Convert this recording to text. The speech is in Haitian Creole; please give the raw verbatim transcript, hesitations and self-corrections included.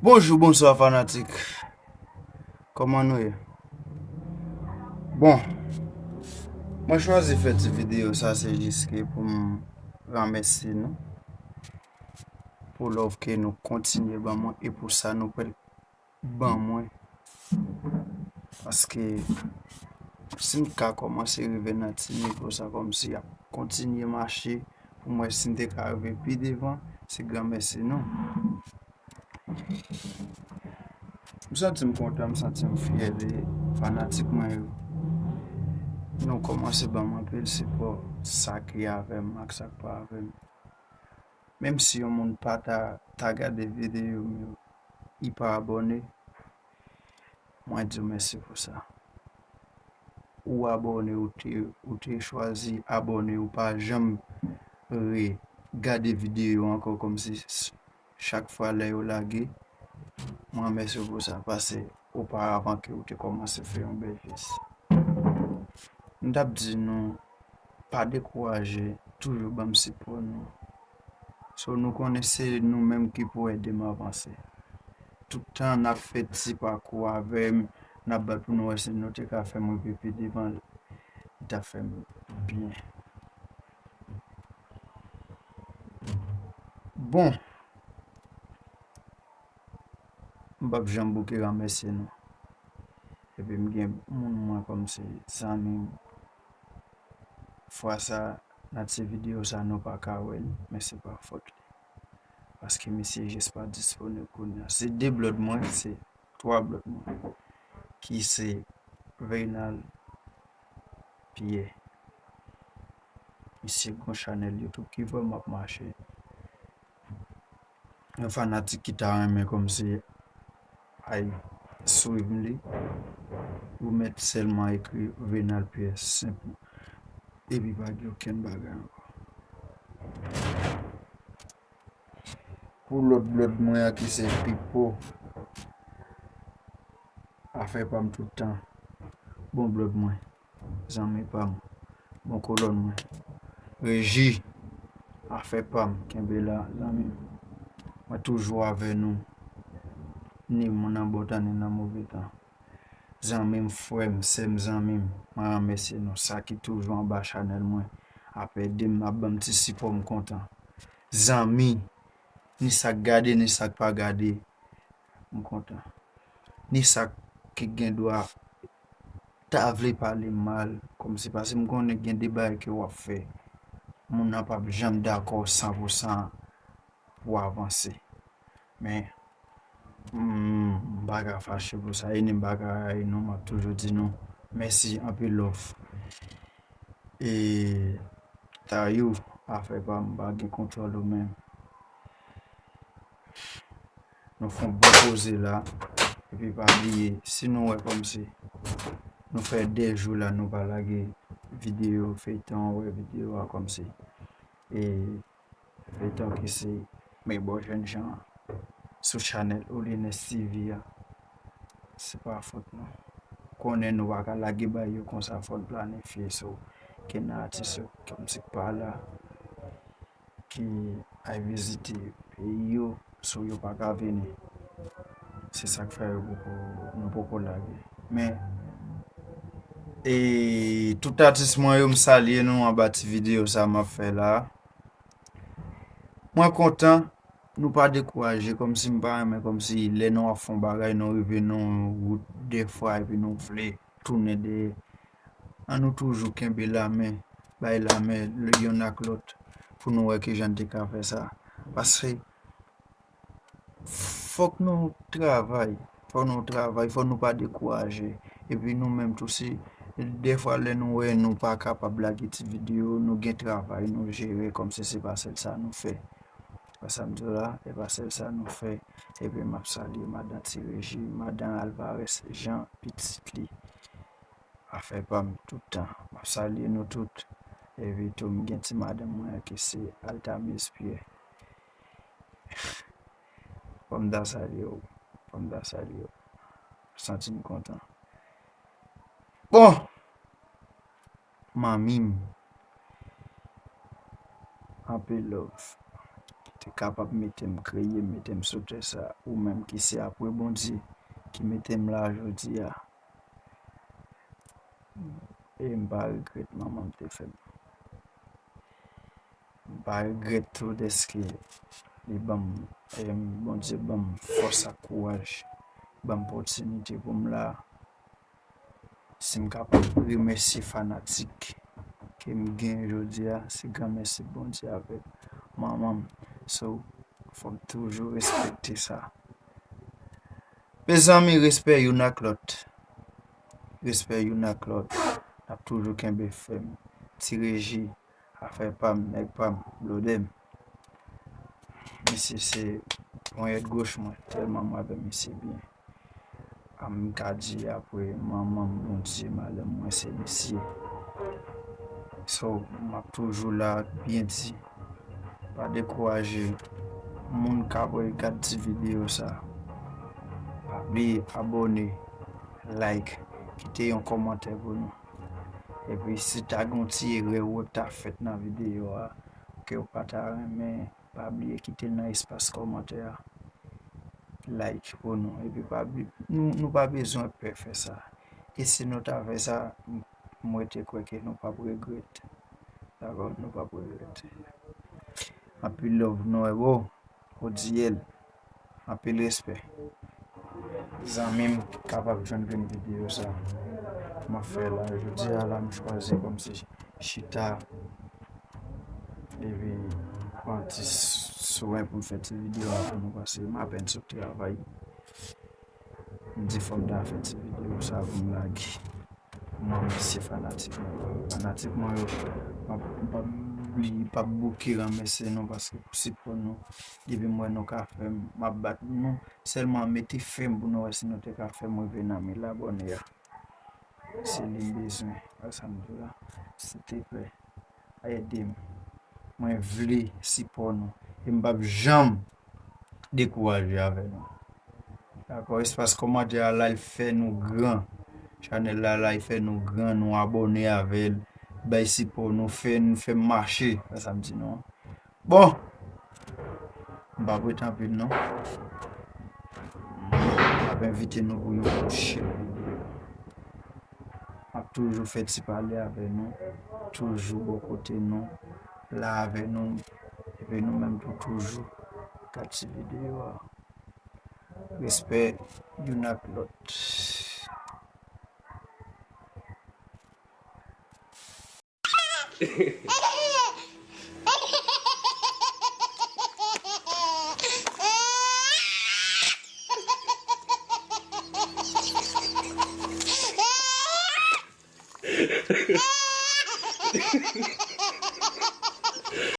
Bonjou, bonswa fanatik. Kòman nou ye? Bon, mwen chwazi fè ti videyo sa, se jis ke pou m remèsye nou pou love ke nou kontinye ban mwen e pou sa nou pral ban mwen. Paske si m ka kòmanse rive nan ti nivo sa, kòmsi ap kontinye mache pou m wè si m te ka rive pi devan, se granmèsi nou. M santi m kontan, m santi m fyè de fanatik mwen yo. Nou kòmanse ban m anpil sipò, sa ki avè m ak sa k pa avè m. Menm si yon moun pa ta, ta gade videyo m yo, li pa abòne, mwen di w mèsi pou sa. Ou abòne, ou te, ou te chwazi abòne, ou pa janm re gade videyo ankò, kòmsi s- chak fwa lè yo lage, mwen remèsye w pou sa, paske oparavan ke ou te kòmanse fè yon bèl jès. M t ap di nou, pa dekouraje, toujou ban m sipò nou. So, nou konnen se nou menm ki pou ede m avanse. Tout tan n ap fè ti pakou avè m, n ap bat pou nou wè si nou te ka fè m rive pi devan, li t ap fè m byen. Bon, m p ap janm bouke remèsye nou. Epi m gen moun mwen kòmsi zanmi m. Fwa sa, nan ti videyo sa, nou pa ka wè l, men se pa fòt li. Paske misye jis pa disponib kounye a. Se de blòd mwen, se twa blòd mwen, ki se Reynald Pierre. Misye gon chanèl YouTube ki vrèman ap mache. Yon fanatik ki ta renmen kòmsi ay swiv li, ou mèt sèlman ekri Reynald Pierre senpman. Epi pa gen okenn bagay ankò. Pou lòt blòd mwen an ki se Pipo, afè pa m tout tan. Bon blòd mwen, zanmi pa m, bon kolòn mwen. Reji, afè pa m, kenbe la, zanmi m. Mwen toujou avè nou. Ni nan bon tan, ni nan move tan. Zanmi m, frè m, sè m, zanmi m, mwen remèsye nou. Sa ki toujou anba chanèl mwen, ap ede m, ap ban m ti sipò, m kontan. Zanmi, ni sa k gade, ni sa k pa gade, m kontan. Ni sa ki gen dwa ta vle pale m mal, kòmsi, paske m konnen gen de bagay ke w ap fè, moun nan p ap janm dakò san pou san pou w avanse. Men, m pa ka fache pou sa, e ni m pa ka rayi nou, m ap toujou di nou mèsi, anpil love. E Tayou, afè pa m, m pa gen kontwòl ou menm. Nou fè yon bon poze la. Epi pa bliye, si nou wè kòmsi nou fè de jou la, nou pa lage videyo feyton, wè videyo a kòmsi. E feyton ki se Men Bon Jènjan an sou chanèl Holiness T V a. Se pa fòt nou. Konnen nou pa ka lage bay yo konsa, fò n planifye. So, gen atis yo kòmsi k pa la, ki al vizite peyi yo, so yo pa ka vini. Se sa k fè yo poko, nou poko lage. Men, e tout atis mwen yo, m salye nou anba ti videyo sa m ap fè la. Mwen kontan, nou pa dekouraje, kòmsi m pa renmen, kòmsi lè nou ap fè yon bagay, nou rive nan yon wout dèfwa, epi nou vle tounen dèyè. Ann nou toujou kenbe lamen, bay lamen youn ak lòt, pou nou wè kijan n te ka fè sa. Paske fòk nou travay, fòk nou travay, fòk nou pa dekouraje. Epi nou menm tou, si dèfwa lè nou wè nou pa kapab lage ti videyo, nou gen travay nou jere, kòmsi se pa sèl sa nou fè. Wè sa m di w la, e pa sèl sa nou fè. Epi m ap salye madan Ti Reji, madan Alvarez Jean, pitit li. Afè pa m tout tan. M ap salye nou tout. Epi tou, m gen ti madanm mwen ki se Altamise Pierre. Fò m ta salye w. Fò m ta salye w. Santi m kontan. Bon! Manmi m. Anpil love. te kapab mete m, kreye m, mete m sou tè sa, ou menm ki se apre Bondye ki mete m la jodi a. E m pa regrèt manman m te fè m. M pa regrèt tou dèske li ban m, e, Bondye ban m fòs ak kouraj, ban m opòtinite pou m la. Si m kapab remèsye fanatik ke m gen jodi a, se granmèsi Bondye avèk manman m. So, fò m toujou respekte sa. Mezanmi, respè youn ak lòt. Respè youn ak lòt. N ap toujou kenbe fèm. Ti Reji, afè pa m, nèg pa m, blodè m. Misye se ponyèt goch mwen, tèlman m avè misye byen. A m ka di apre manman m, Bondye, malè mwen se misye. So, m ap toujou la, byen di. Pa dekouraje. Moun k ap gad ti videyo sa, pa bliye abòne, like, kite yon kòmantè pou nou. Epi si ta gen yon ti erè ou wè k ta fèt nan videyo a, ke w pa ta renmen, pa bliye kite l nan espas kòmantè a. Like pou nou. Epi pa bli-, nou, nou pa bezwen pè fè sa. E si nou ta fè sa, m, mwen te kwè ke nou p ap regrèt. Dakò? Nou p ap regrèt. Anpil love, nou e wo. Odiyèl. Anpil respè. Zanmi m kapab jwenn grenn videyo sa. M ap fè la. Jodi a la, m chwazi kòmsi chita. Epi, pran ti swen pou m fè ti videyo a pou nou, paske m apèn sot travay. M di fò m ta fè ti videyo sa pou m lage. Mwen remèsye fanatik mwen yo. Fanatik mwen yo, m ap, m p ap bliye, p ap bouke remèsye nou paske pou sipò nou. Depi m wè nou ka fè m, m ap bat nou. Sèlman mete fè m pou nou wè si nou te ka fè m rive nan mil abòne a. Se li m bezwen, wè sa m di la. Silteplè, ede m. Mwen vle sipò nou. E m p ap janm dekouraje avè nou. Dakò, espas kòmantè a la, l fè nou gran. Chanèl la, la, l fè nou gran, nou abòne avè l. Bay sipò nou, fè n, fè m mache. Wè sa m di nou an. Bon, m p ap rete anpil non. M ap envite nou pou yon pwochèn videyo. M ap toujou fè ti pale avè nou, toujou bò kote nou, la avè nou, epi nou menm tou toujou gad ti videyo a. Respè youn ak lòt.